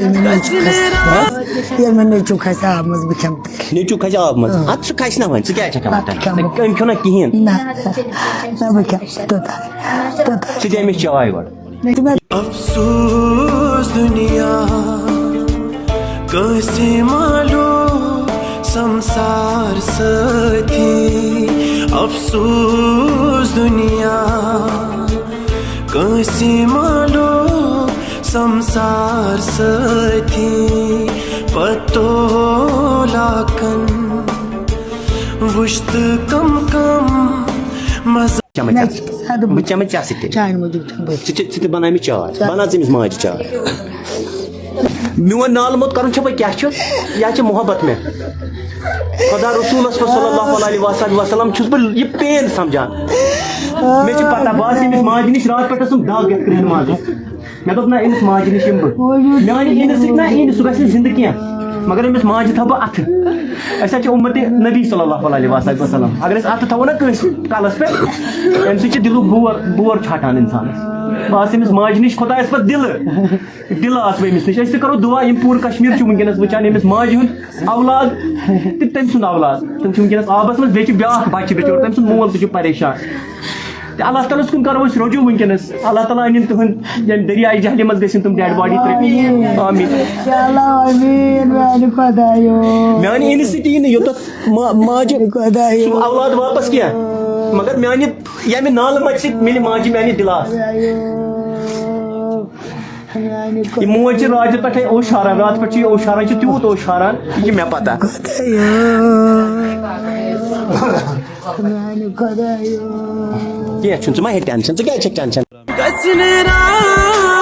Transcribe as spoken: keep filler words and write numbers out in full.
ییٚلہِ مےٚ نیٚچوٗ کھسہِ آبہٕ منٛز، بہٕ کھٮ۪مہٕ تیٚلہِ۔ نیٚچوٗ کھسہِ آبہٕ منٛز۔ اۭں۔ اَدٕ سُہ کھسہِ نہ وۄنۍ، ژٕ کیٛازِ چھَکھ ہٮ۪وان بَتہٕ کھٮ۪مہٕ بہٕ۔ أمۍ کھیوٚو نہ کِہیٖنۍ۔ نہ، نہ، بہٕ کھٮ۪مہٕ توٚتام، توٚتام۔ ژٕ دِ أمِس چاے گۄڈٕ۔ افسوس دنیا، کٲنٛسہِ ما لوٚگ سمسار سٲتھی۔ افسوس دنیا، کٲنٛسہِ ما لوٚگ سمسار سٲتھی۔ پتو لاکن وٕچھ تہٕ کم کم مزٕ۔ چمچ نہ، اکھ۔ زیادٕ بہٕ چمہٕ ژےٚ سۭتۍ۔ چانہِ موٗجوٗب چمہٕ بہٕ۔ ژٕ چہِ-، ژٕ تہِ بناو مےٚ چاے۔ چاے۔ بناو ژٕ أمِس ماجہِ چاے۔ میون نالہٕ موٚت کرُن چھےٚ بہٕ کیٛاہ چھُ؟ یہِ ہا چھِ محبت مےٚ۔ خدا رسولس پٮ۪ٹھ صلی اللہ علیہ وآلہ وسلم چھُس بہٕ یہِ pain سمجھان۔ مےٚ چھِ پتہ، بہٕ آسہٕ أمِس ماجہِ نِش راتہٕ پٮ۪ٹھ ٲسٕم دگ یَتھ کرٛہنہِ منٛز۔ مےٚ دوٚپ، نہ، أمِس ماجہِ نِش یِمہٕ بہٕ۔ میانہِ أمِس سۭتۍ نہ یی نہٕ، سُہ گژھِ نہٕ زِندٕ کینٛہہ۔ مگر أمِس ماجہِ تھاوٕ بہٕ اَتھٕ۔ أسۍ حظ چھِ اُمتِ نبی صلی اللہ علیہ وسلم۔ اگر أسۍ اَتھٕ تھاوو نہ کٲنٛسہِ کلس پٮ۪ٹھ، اَمہِ سۭتۍ چھِ دِلُک بور، بور چھاٹان اِنسانس۔ بہٕ آسہٕ أمِس ماجہِ نِش خۄدایس پتہٕ دِلہٕ۔ دِلہٕ آسہٕ بہٕ أمِس نِش۔ أسۍ تہِ کرو دُعا، یِم پوٗرٕ کشمیر چھُ وٕنکیٚنس وٕچھان، أمِس ماجہِ ہُنٛد اولاد تہٕ تٔمۍ سُنٛد اولاد۔ تِم چھِ وٕنکیٚنس آبس منٛز، بیٚیہِ چھِ بیٛاکھ بچہِ بِچور، تٔمۍ سُنٛد مول تہِ چھُ پریشان۔ تہٕ اللہ تعالیٰ ہَس کُن کرو أسۍ رجوع وٕنکیٚنس۔ اللہ تعالیٰ انِن تُہُنٛد ییٚمہِ دٔریاے جہلِمس گٔژھِن تِم dead body ترٛٲوِتھ۔ آمین۔ یا اللہ، آمین، میانہِ خۄدایو۔ میانہِ أمِس سۭتۍ یی نہٕ یوٚتتھ ما-، ماجہِ خۄدایو۔ سُہ اولاد واپس کینٛہہ۔ مگر میانہِ ییٚمہِ نالہٕ مژِ سۭتۍ مِلہِ ماجہِ میانہِ دِلاس۔ خۄدایو۔ میانہِ یہِ موج چھِ راتہٕ پٮ۪ٹھے اوشاران، راتہٕ پٮ۪ٹھ چھِ یہِ اوشاران، چھِ تیوٗت اوشاران، یہِ چھِ مےٚ پتہ۔ خۄدایو۔ میانہِ خۄدایو۔ کینٛہہ چھُنہٕ، ژٕ مہ ہے tension، ژٕ کیٛازِ چھَکھ tension؟ گژھِ نہٕ راتھ